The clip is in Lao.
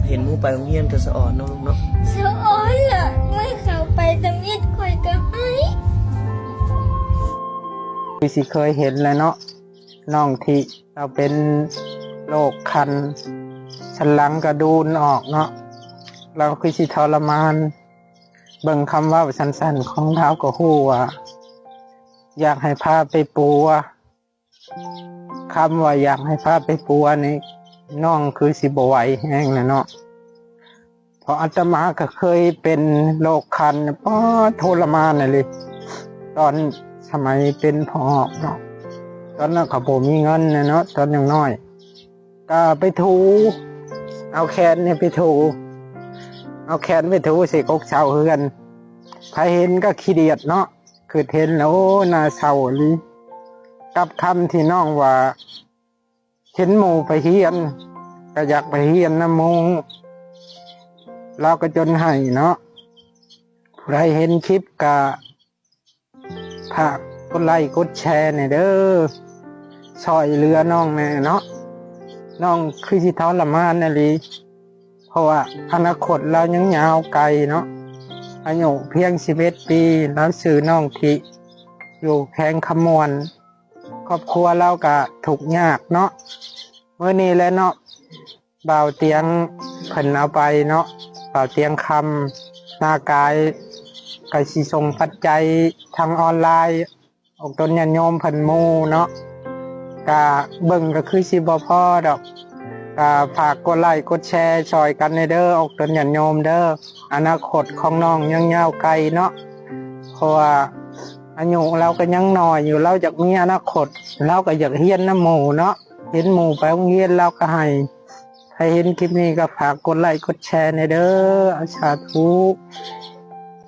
ເຫັນໝູ່ໄປໂຮງຮຽນກໍສະອອນເນາະລູກເນາະ. ສະອອນລະ ເມື່ອເຂົາໄປທຳອິດຂ້ອຍກໍໄຫ້. ຄືຊິເຄີຍເຫັນແຫຼະເນາະ ນ້ອງທິລາວເປັນໂລກຄັນສັນຫຼັງກະດູນອອກເນາະ ລາວຄືຊິທໍລະມານ. ເບິ່ງຄຳເວົ້າສັ້ນໆຂອງລາວກໍຮູ້ວ່າຢາກໃຫ້ພາໄປປົວ. ຄຳວ່າຢາກໃຫ້ພາໄປປົວນີ້ ນ້ອງຄືຊິບໍ່ໄຫວແຮງແຫຼະເນາະ ເພາະອາດຕະມາກໍເຄີຍເປັນໂລກຄັນ ປາດ ທໍລະມານອີ່ຫຼີ ຕອນສະໄໝເປັນພໍ່ອອກເນາະ. ຕອນນັ້ນກໍບໍ່ມີເງິນແຫຼະເນາະ ຕອນຍັງນ້ອຍ ກໍໄປຖູ ເອົາແຂນນີ້ໄປຖູ ເອົາແຂນໄປຖູໃສ່ກົກເສົາເຮືອນ ໃຜເຫັນກໍຂີ້ດຽດເນາະ. ຄິດເຫັນແລ້ວ ໂອ້ ໜ້າເສົ້າອີ່ຫຼີ ກັບຄຳທີ່ນ້ອງວ່າ ເຫັນໝູ່ໄປຮຽນ ກໍຢາກໄປຮຽນນຳໝູ່ ລາວກໍຈົນໄຫ້ເນາະ. ຜູ້ໃດເຫັນຄລິບກໍຝາກກົດໄລກົດແຊແດ່ເດີ້ ຊ່ອຍເຫຼືອນ້ອງແດ່ເນາະ. ນ້ອງຄືຊິທໍລະມານອີ່ຫຼີ ເພາະວ່າອະນາຄົດລາວຍັງຍາວໄກເນາະ ອາຍຸພຽງສິບເອັດປີ ລາວຊື່ນ້ອງທິ ຢູ່ແຂວງຄຳມ່ວນ ຄອບຄົວລາວກະທຸກຍາກເນາະ. ມື້ນີ້ແຫຼະເນາະ ບ່າວຕຽງເພິ່ນເອົາໄປເນາະ ບ່າວຕຽງຄຳ ນາກາຍ ກະຊິສົ່ງປັດໄຈທາງອອນລາຍ ອອກຕົນຍາດໂຍມເພິ່ນໝູ່ເນາະ ກະເບິ່ງກະຄືຊິບໍ່ພໍດອກ ກະຝາກກົດໄລກົດແຊຊ່ອຍກັນແດ່ເດີ້ ອອກຕົນຍາດໂຍມເດີ້. ອະນາຄົດຂອງນ້ອງຍັງຍາວໄກເນາະ ເພາະວ່າອາຍຸລາວກະຍັງນ້ອຍຢູ່ ລາວຢາກມີອະນາຄົດ ລາວກະຢາກຮຽນນຳໝູ່ເນາະ ເຫັນໝູ່ໄປໂຮງຮຽນລາວກະໄຫ້. ໃຜເຫັນຄລິບນີ້ກະຝາກກົດໄລກົດແຊແດ່ເດີ້ ສາທຸ.